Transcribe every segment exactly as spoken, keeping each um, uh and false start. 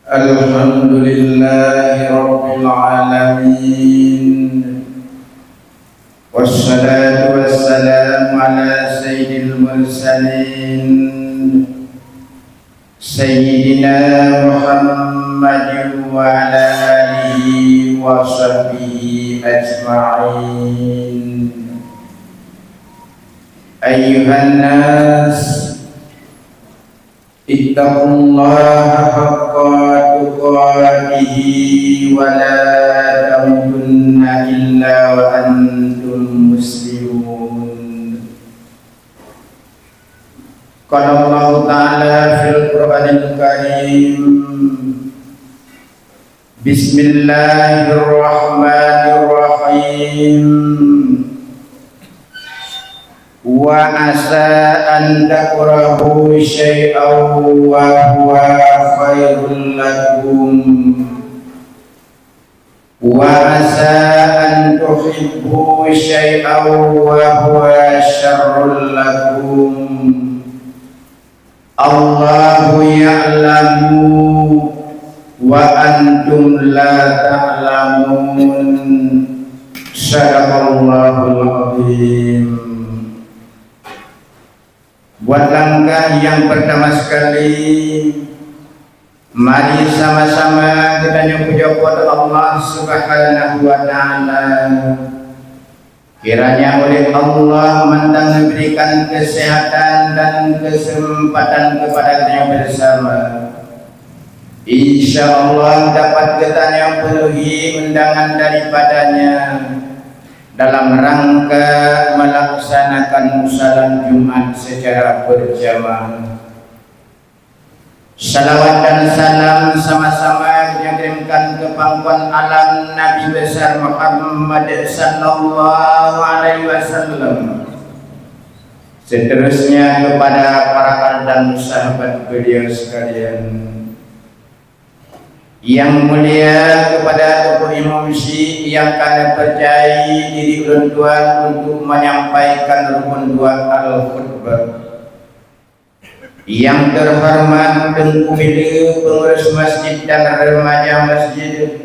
Alhamdulillahirabbil alamin. Wassalatu wassalamu ala sayyidil mursalin, Sayyidina Muhammadin wa ala alihi wa sahbihi ajma'in. Ayyuhan nas, ittaqullaha haqqa tuqatihi wa la tamutunna illa wa antum muslimun. Qala Allahu Ta'ala fil Qur'anil Karim, Bismillahirrahmanirrahim. Wa asa an takrahu syai'an wa huwa khairul lakum. Wa asa an tuhibbu syai'an wa huwa syarrul lakum. Allahu ya'lamu wa antum la ta'lamun. Shadaqallahul azim. Buat langkah yang pertama sekali, mari sama-sama geutanyoe pujoe Po teu Allah Subhanahu wa Ta'ala. Kiranya oleh Allah mantong geuberikan kesehatan dan kesempatan kepada geutanyoe bersama. Insya Allah dapat geutanyoe penuhi undangan daripada-Nya dalam rangka melaksanakan salat Jumat secara berjamaah. Salawat dan salam sama-sama geutanyoe kirimkan keu pangkuan alam Nabi Besar Muhammad sallallahu alaihi wasallam. Seterusnya kepada para al dan sahabat beliau sekalian. Yang mulia kepada Teungku Imum Syik nyang ka neupeurcayai diri ulôn tuan untuk menyampaikan rukun dua al-khutbah. Yang terhormat Teungku Mileue, pengurus masjid dan remaja masjid,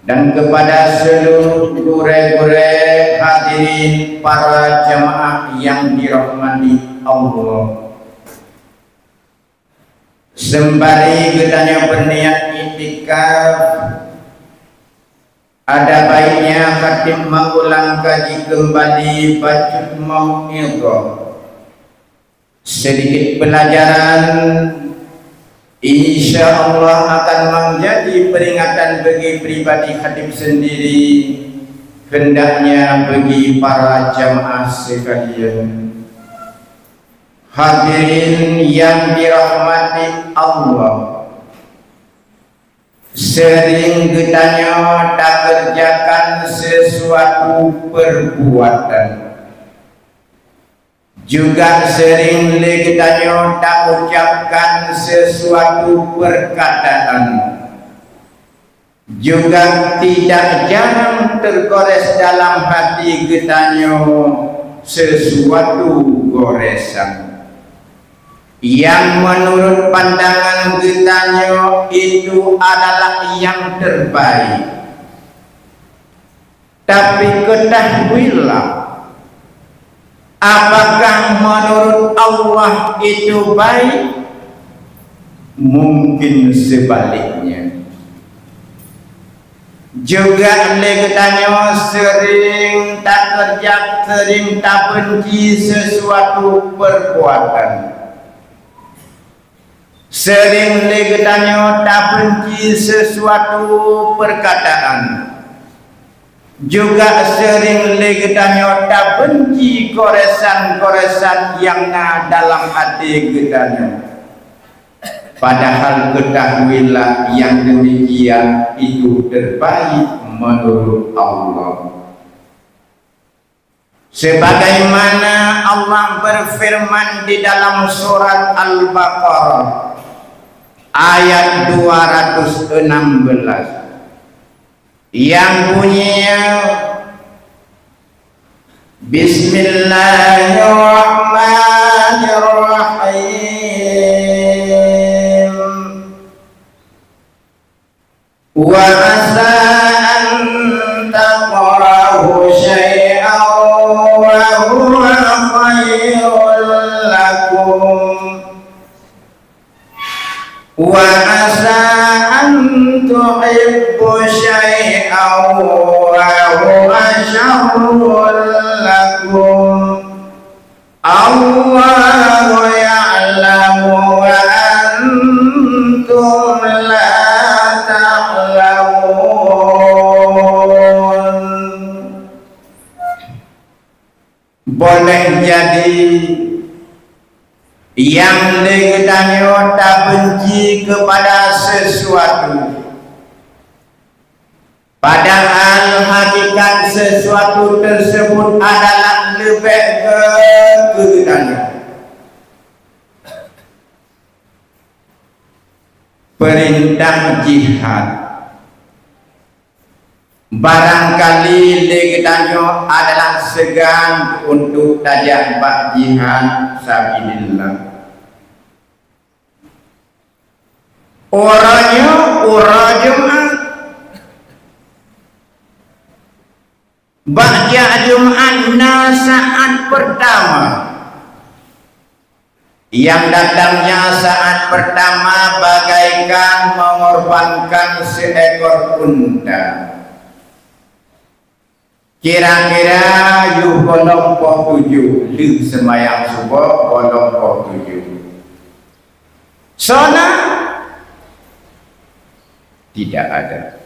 dan kepada seluruh gurée-gurée hadirin para jamaah yang dirahmati Allah. Sembari geutanyoe berniat iktikaf, ada baiknya khatib mengulang kaji kembali bacut mau'izah. Sedikit pelajaran, insya Allah akan menjadi peringatan bagi pribadi khatib sendiri, hendaknya bagi para jamaah sekalian. Hadirin yang dirahmati Allah, sering geutanyoe takerjakan sesuatu perbuatan. Juga sering lé geutanyoe taucapkan sesuatu perkataan. Juga tidak jarang tergores dalam hati geutanyoe sesuatu goresan yang menurut pandangan geutanyoe itu adalah yang terbaik. Tapi ketahuilah, apakah menurut Allah itu baik? Mungkin sebaliknya. Juga lé geutanyoe sering takerja, sering tabenci sesuatu perbuatan. Sering lé geutanyoe tabenci sesuatu perkataan. Juga sering lé geutanyoe tabenci goresan-goresan nyang na dalam até geutanyoe. Padahal ketahuilah yang demikian itu terbaik menurut Allah. Sebagaimana Allah berfirman di dalam surat Al-Baqarah ayat dua ratus enam belas, yang bunyinya, Bismillahirrahmanirrahim. وعسى أن تكرهوا شيئا وهو خير لكم، وعسى أن تحبوا شيئا وهو شر لكم، والله يعلم وأنتم لا تعلمون. Boleh jadi nyang lé geutanyoe tabenci keupada sesuatu, padahal hakikat sesuatu tersebut adalah leubeh gét keu geutanyoe. Peurintah jihad. Barangkali lé geutanyoe adalah seugan untuk tajak bak jihad sabilillah. Uroe nyoe uroe Jumat. Bak jak Jumat na saát peurtama. Nyang datangnya saát peurtama bagaikan mengorbankan seekor unta. Kira-kira yoh gohlom poh tujoh, lheueh seumayang suboh gohlom poh tujoh. Soe na? Tidak ada.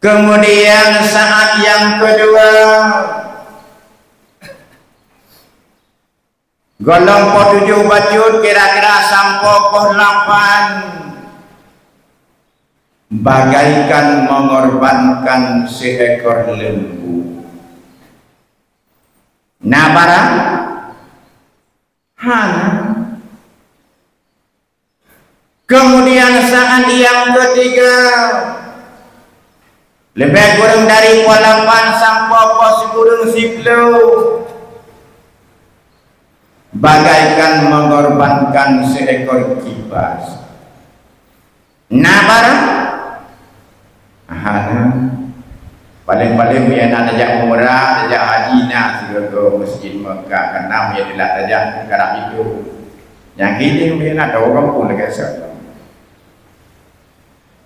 Kemudian saát nyang keudua, gohlom poh tujoh bacut kira-kira sampoe poh lapan, bagaikan mengorbankan seekor lembu. Na barang? Hana. Kemudian saát nyang keutiga, leubeh kureueng dari poh lapan sampoe poh sikureueng siplôh, bagaikan mengorbankan seekor kipas. Na barang? Hana. Paléng-paléng meunyo na tajak umrah, tajak haji, na sigoe masjid Mekah, karena meunyo teulat tajak karab itu. Nyang kini meunyo na tawoe gampông lagèe sana.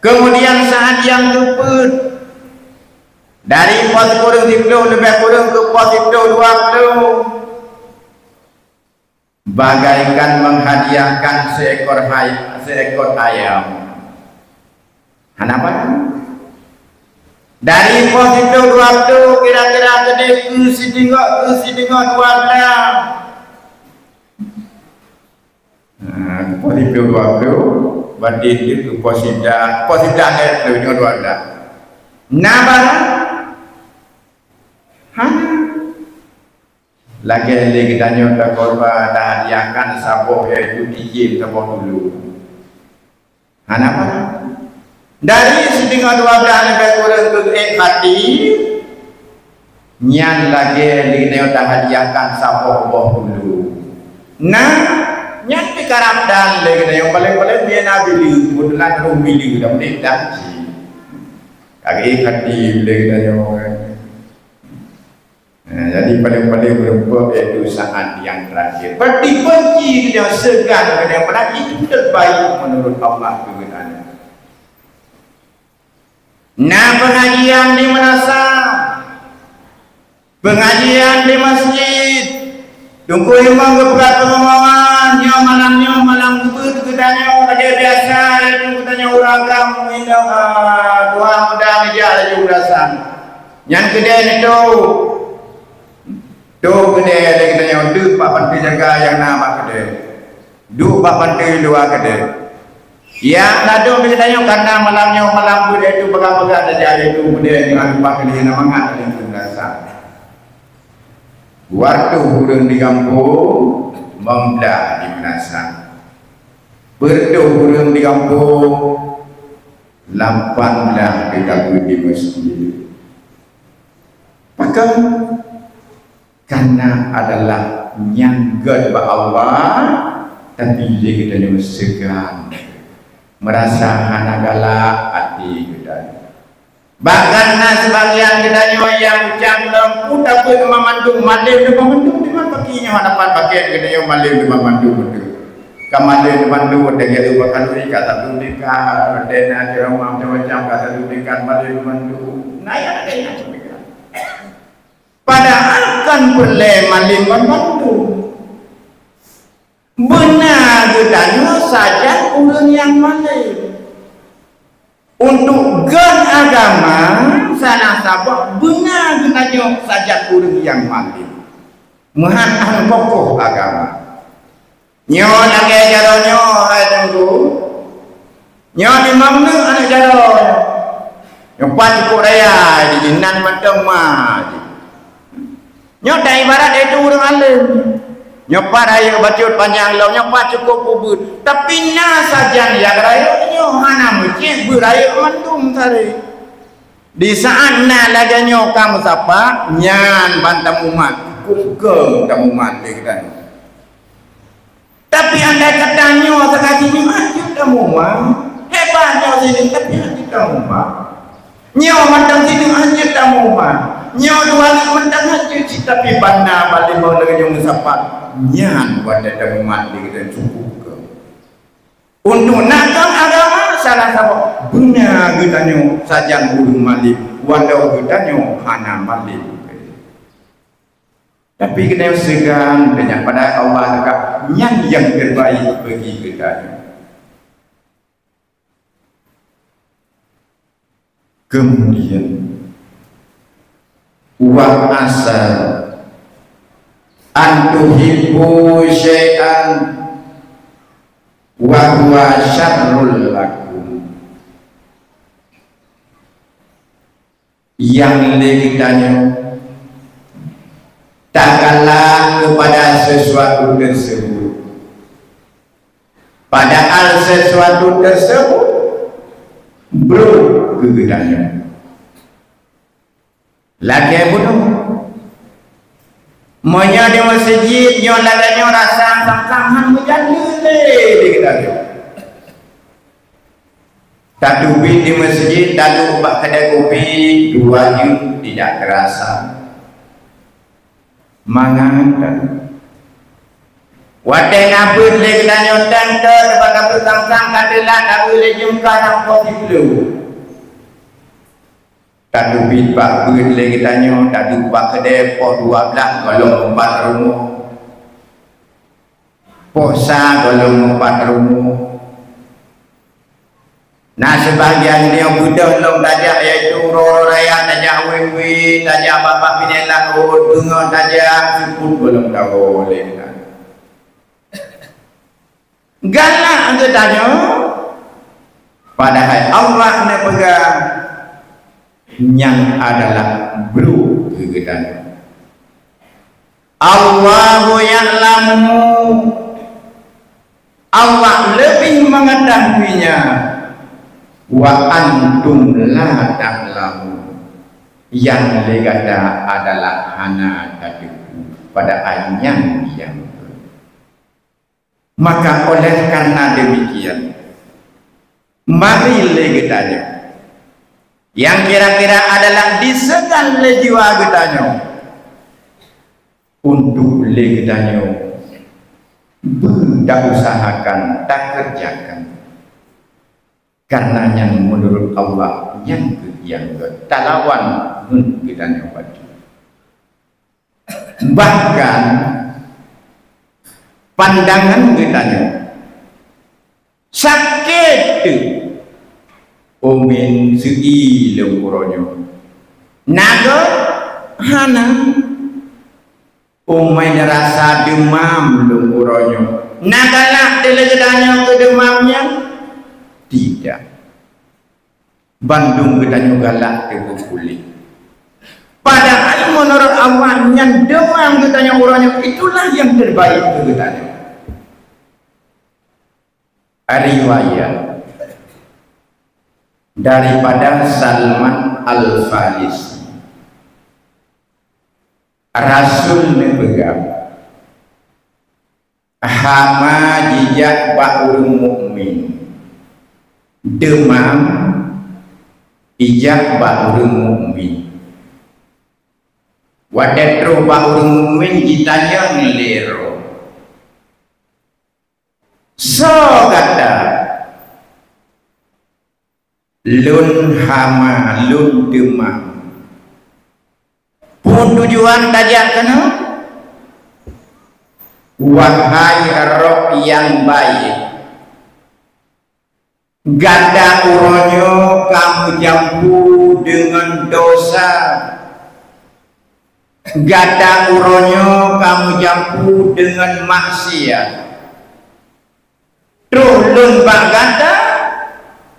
Kemudian saát nyang keupeuet, dari poh sikureueng siplôh leubeh kureueng keu poh siplôh dua plôh. Bagaikan menghadiahkan seekor hay-, seekor ayam. Hana apa? Dari poh siplôh dua plôh kira-kira keudéh keu sideungoe, keu sideungoe dua blah. Ha, poh siplôh dua plôh, berarti keu poh siblah, poh siblah lhèe plôh nyoe dua blah. Na barang? Hana. Lagèe lé geutanyoe takorban, tahadiahkan saboh, yaitu tijém saboh dulu. Hana apa? Dari sideungoe dua blah leubeh kureueng keu ék hati, nyan lagèe lé geutanyoe tahadiahkan saboh boh dulu. Nah, nyan pih karab dan lé geutanyoe paléng-paléng bie na bileue, keubeutulan rhom bileue dan menit dan cit. Ka ék hati lé geutanyoe. Nah, jadi paléng-paléng meureumpok yaitu saát nyang terakhir. Berarti benci geutanyoe, seugan geutanyoe, padahal itu terbaik menurut Allah keu geutanyoe. Na pengajian di meunasah, pengajian di masjid, Teungku Imam geupeugah peungomongan, nyoe malam nyoe malam geubeuet geutanyoe lagèe biasa, yaitu geutanyoe ureueng agam, inong, ah, tuha muda meujak laju meunasah. Nyan keudéh neutôp. Duek keudéh lé geutanyoe, duek bak panteue jaga nyang na bak keudéh. Duek bak panteue luwa keudéh. Nyang ladôm lé geutanyoe karena malam nyoe malam beuet, yaitu peugah-peugah saja, yaitu keudéh nyang lumpah keudéh nyang mangat lé geutanyoe rasa. Dua reutôh ureueng di gampông, limong blah di meunasah. Peureutôh ureueng di gampông, lapan blah di meuseujid. Pakon? Karena adalah nyang gét bak Allah, tapi lé geutanyoe seugan. Meurasa hana galak até geutanyoe. Bahkan na sibagian geutanyoe nyang ucab lom, "Peue tapeuet teuma mandum, malém teuma mandum, diman paki nyoe hana pat pakèk geutanyoe malém teuma mandum beutôi." Ka malém teuma mandum, watèe geutanyoe bakal ui ka satu tingkat, watèe na ceramah macam-macam ka satu tingkat malém teuma mandum. Na nyang lagèe nyan. Padahai kon peureulèe malém ban mandum. Beuna geutanyoe sajan ureueng nyang malém. Untuk gét agama, salah saboh beuna geutanyoe sajan ureueng nyang malém. Meuhan han kokoh agama. Nyoe lagèe jaroe nyoe, hai Teungku. Nyoe limong neuk aneuk jaroe nyoe. Nyoe pat cukôp raya jih, nan mantong ma jih. Nyoe dak ibarat itu ureueng além. Nyoe pat rayeuk bacut panyang lom, nyoe pat cukôp ubit. Tapi na sajan nyang rayeuk nyoe hana meucit beurayeuk mandum saréh. Di saat na lagèe nyoe ka meusapat, nyan ban tamumat, cukôp keu tamumat lé geutanyoe. Tapi andai kata nyoe sakali nyoe hana jeuet tamumat, hebat nyoe sineuk tapi hana jeuet tamumat. Nyoe mantong sineuk hana jeuet tamumat. Nyoe dua neuk mantong hana jeuet cit tapi banda ban limong lagèe nyoe meusapat. Nyan watèe tamumat lé geutanyoe cukôp keu. Untuk nakong agama salah saboh beuna geutanyoe sajan ureueng malém, walau geutanyoe hana malém. Tapi geutanyoe seugan, teunyata pada Allah teuka nyan nyang terbaik bagi geutanyoe. Kemudian, wa asa an tuhibbu syai'an wa huwa syarrul lakum. Nyang lé geutanyoe tagalak keupada sesuatu tersebut, padahal sesuatu tersebut brok keu geutanyoe. Lagèe bunoe. Meunyoe di meuseujid nyoe lagèe nyoe rasa sang-sang han meujan lé di geutanyoe. Tateubiet di meuseujid, taduek bak keudè kupi, dua jeuem tidak terasa. Mangat taduek. Watèe na beuet lé geutanyoe teuntèe bak kapeue sang-sang ka teulat, taduek lé jeuem ka sampoe siplôh. Tateubiet bak beuet lé geutanyoe, taduek bak keudè poh dua blah gohlom meupat rumoh. Poh sa gohlom meupat rumoh. Na sibagian nyoe beudôh lom tajak, yaitu uroe-uroe raya tajak wé-wé, tajak bak-bak binéh laôt, beungoh tajak seupôt gohlom tawoe lé geutanyoe. Galak geutanyoe, padahai Allah neupeugah nyan adalah brok keu geutanyoe. Allahu ya'lamu, Allah leubeh meungetahuinya, wa antum la ta'lamun, nyang lé gata adalah hana tateupeue, padahai nyan nyang Maka oleh karena demikian, mari lé geutanyoe, nyang kira-kira adalah diseugan lé jiwa geutanyoe, untuk lé geutanyoe beu tausahakan, takeureujakan. Karena nyan meunurot Allah, nyan kheueh nyang gét, talawan ngon geutanyoe bacut. Bahkan, pandangan geutanyoe sakét teuk. Umin seui lôn uroe nyoe. Na gét? Hana. Umai rasa deumam lôn uroe nyoe. Na galak teuk lé geutanyoe keu deumam nyan? Tidak. Bandum geutanyoe galak teuk beupuléh. Padahai meunurot Allah nyan deumam geutanyoe uroe nyoe itulah nyang terbaik keu geutanyoe. Riwayat daripada Salman Al-Farisi. Rasul neupeugah, hama jijak bak ureuëng mukmin, Deumam ijak bak ureuëng mukmin. Watée troh bak ureuëng mukmin jitanyong lé roh, "Soe gata?" "Lôn hama, lôn deumam." "Peue tujuan tajak keunoe?" "Wahai roh nyang baik, gata uroe nyoe ka meujampu deungon desya. Gata uroe nyoe ka meujampu deungon maksiat. Troh lôn bak gata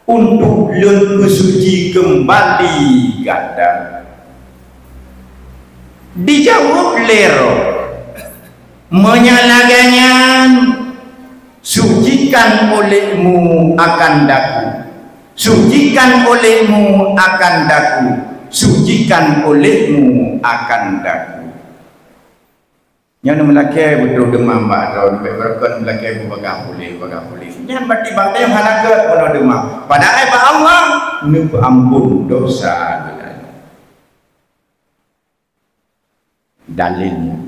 untuk lôn peusuci keumbali gata." Dijaweueb lé roh, "Meunyoe lagée nyan, sucikan olehmu akan daku. Sucikan olehmu akan daku. Sucikan olehmu akan daku." Nyan meulakée beutôi deumam bak droe, bék beureukat meulakée beubagah puléh, bagah puléh. Nyan berarti bak tém hana gét keunoe deumam. Padahai bak Allah neupeuampon desya geutanyoe. Dalil.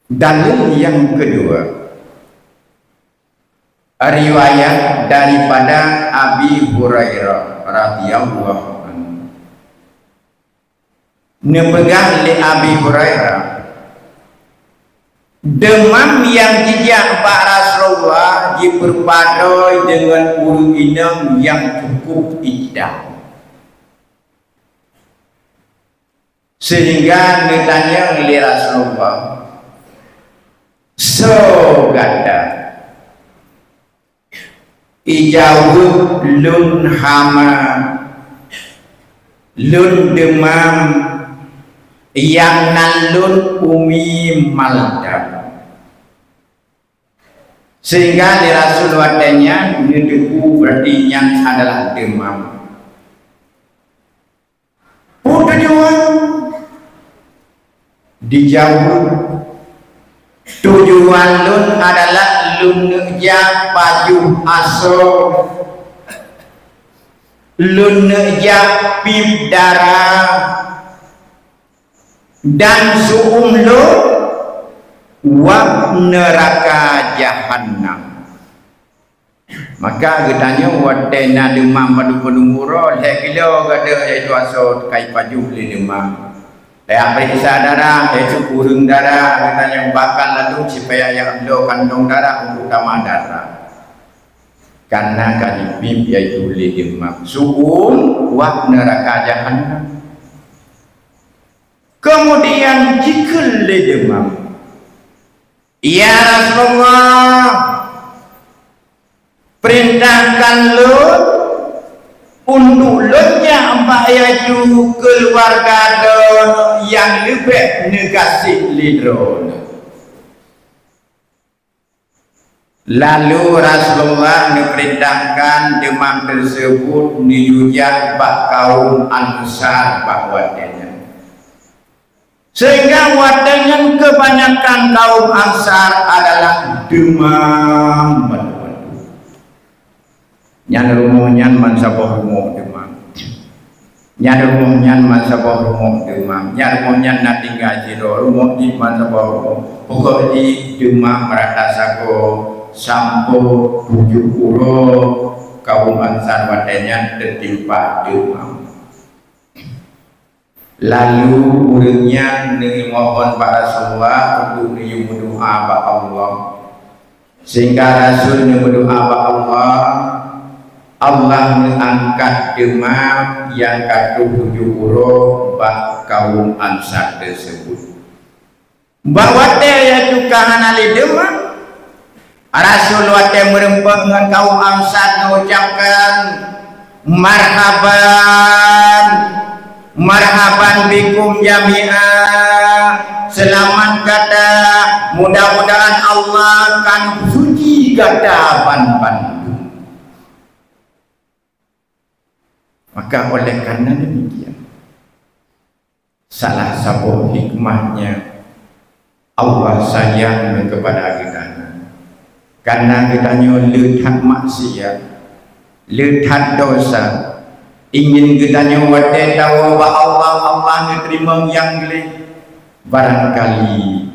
Dalil nyang keudua, riwayat daripada Abi Hurairah radhiyallahu anhu. Neupeugah lé Abi Hurairah, deumam nyang jijak bak Rasulullah jipeupadoi deungon ureuëng inong nyang cukup iddah. Sehingga neutanyong lé Rasulullah, "Soe gata?" Ijaweueb, "Lôn hama, lôn deumam, nyang nan lôn Umi Maldam." Sehingga lé Rasul watée nyan neuteupeue berarti nyan adalah deumam. Peue tujuan? Dijaweueb, "Tujuan lôn adalah lôn neuk jak pajoh asoe, lôn neuk jak piep dara, dan su'uem lôn wab neuraka jahannam." Maka geutanyoe watée na deumam padub-padub uroe, lhée kilo gata yaitu asoe ka jipajoh lé deumam. Lhée peuriksa darah, yaitu kureueng darah, geutanyoe bahkan lalong sipayah jak bloe kantong darah untuk tamah darah. Karena ka jipiep yaitu lé deumam. Su'uem wab neuraka jahannam. Kemudian jikheun lé deumam, "Ya Rasulullah, perintahkan lôn untuk lôn jak bak yaitu keuluwarga droeneuh nyang leubeh neugaséh lé droeneuh." Lalu Rasulullah neupeurintahkan deumam teuseubut neuyue jak bak kaum Ansar bak watée nyan. Sehingga watée nyan keubanyakan kaum Ansar adalah deumam bantu-bantu. Nyan rumoh nyan ban saboh rumoh deumam. Nyan rumoh nyan ban saboh rumoh deumam. Nyan rumoh nyan na tinggai sidroe, rumoh jih ban saboh rumoh. Pokok jih deumam meurata sagoe sampoe tujoh uroe kaum Ansar watée nyan teutimpa deumam. Lalu ureuëng nyan neumohon bak Rasulullah untuk neuyue meudoá bak Allah. Sehingga Rasul neumeudoá bak Allah, Allah neuangkat deumam nyang ka troh tujoh uroe bak kaum Ansar teuseubut. Bak watée yaitu ka hana lé deumam, Rasul watée meureumpok ngon kaum Ansar geucabkan, "Marhaban, marhaban bikum jami'a, seulamat gata, mudah-mudahan Allah akan suci gata ban-ban." Maka oleh karena demikian, salah saboh hikmahnya Allah sayang keupada geutanyoe. Karena geutanyoe le that maksiat, Le that desya, ingin geutanyoe watée tawoe bak Allah, Allah neuteurimong nyang gleh. Barangkali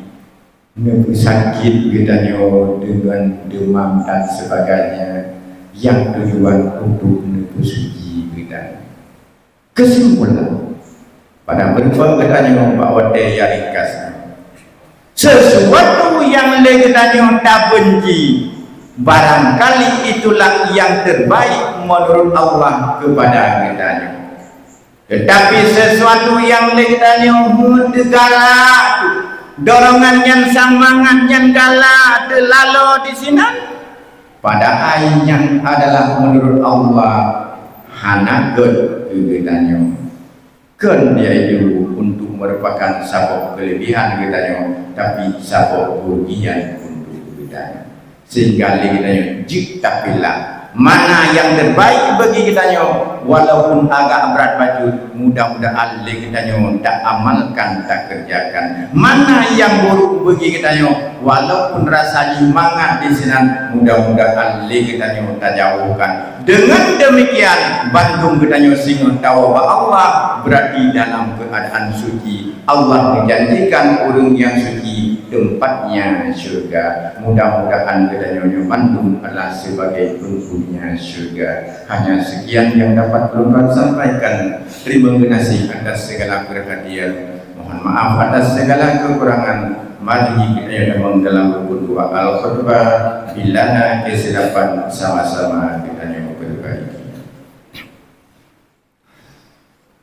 neupeusakét geutanyoe deungon deumam dan sebagainya, nyang tujuan untuk neupeusuci geutanyoe. Keusimpulan, pada peurumpok geutanyoe bak watée nyang ringkas, sesuatu nyang lé geutanyoe tabenci, barangkali itulah yang terbaik menurut Allah kepada geutanyoe. Tetapi sesuatu nyang lé geutanyoe meuteugalak, dorongan nyan, seumangat nyan galak teulalo disinan, padahai nyan adalah menurut Allah hana gét keu geutanyoe. Kon yaitu untuk merupakan saboh keulebihan geutanyoe, tapi saboh kerugian untuk geutanyoe. Sehingga lé geutanyoe jeuet tapilah mana yang terbaik bagi geutanyoe, walaupun agak brat bacut, mudah-mudahan lé geutanyoe taamalkan, takeureujakan. Mana yang buruk bagi geutanyoe, walaupun rasa jih mangat disinan, mudah-mudahan lé geutanyoe tajauhkan. Dengan demikian, bandum geutanyoe singoh tawoe bak Allah, berarti dalam keadaan suci. Allah menjanjikan ureuëng nyang suci tempatnya syurga. Mudah-mudahan geutanyoe nyoe bandum adalah sebagai penghuninya syurga. Hanya sekian yang dapat ulôn sampaikan. Terima kasih atas segala perhatian. Mohon maaf atas segala kekurangan. Mari kita dalam rukun dua Al-Khutbah, bila na kesilapan sama-sama kita nyoe perbaiki.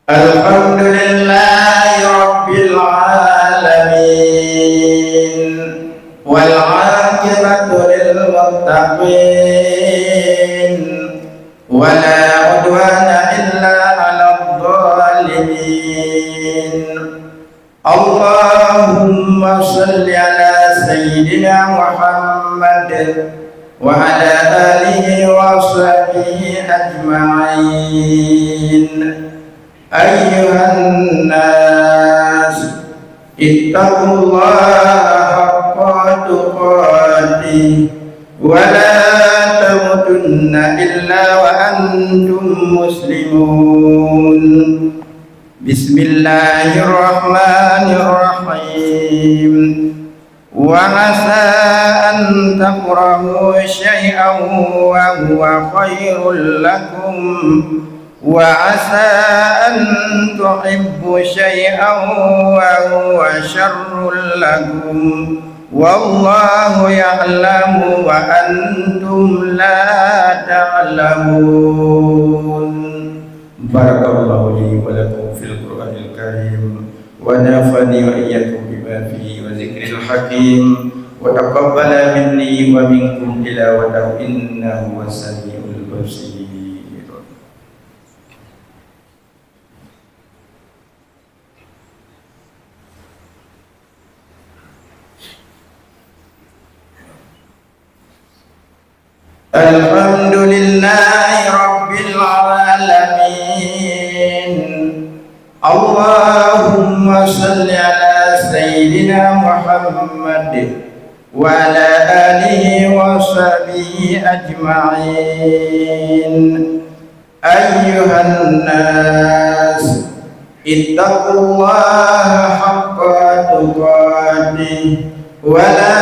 Alhamdulillahi rabbil alamin. Wal aqibatu lil muttaqin. Wa la udwana illa 'alal zalimin. Allahumma shalli 'ala sayyidina Muhammad wa 'ala alihi wa sahbihi ajma'in. Ayyuhan nas, ittaqullaha haqqa tuqatih, wa la tamutunna illa wa antum muslimun. Bismillahirrahmanirrahim. Wa 'asa an takrahu syai'an wa huwa khairul lakum, wa 'asa an tuhibbu syai'an wa huwa syarrul lakum, wallahu ya'lamu wa antum la ta'lamun. Barakallahu li wa lakum fil Qur'anil Karim, wa nafa'ani wa iyyakum bima fihi wa dzikril hakim, wa taqabbala minni wa minkum tilawatahu innahu huwas samiul basir. Alhamdulillahi rabbil alamin. Allahumma shalli ala sayyidina Muhammad wa ala alihi wa sahbihi ajma'in. Ayyuhan nas, ittaqullaha haqqa tuqatih, wa la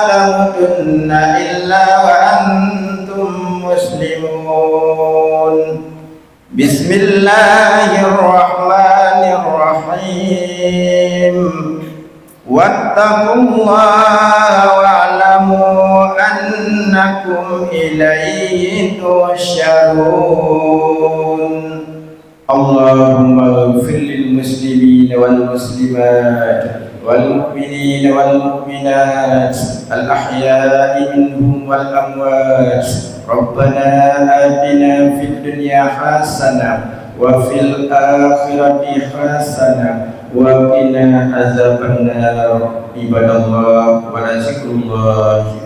tamutunna illa wa antum muslimun. Bismillahirrahmanirrahim. Wattaqullaha wa'lamu annakum ilaihi tuhsyarun. Allahumma ighfir lil muslimina wal muslimat, wal mu'minina wal mu'minat, al ahya'i minhum wal amwat. Rabbana atina fid dunya hasanah wa fil akhirati hasanah wa qina azabannar. Ibadallah, wa la zikrullahi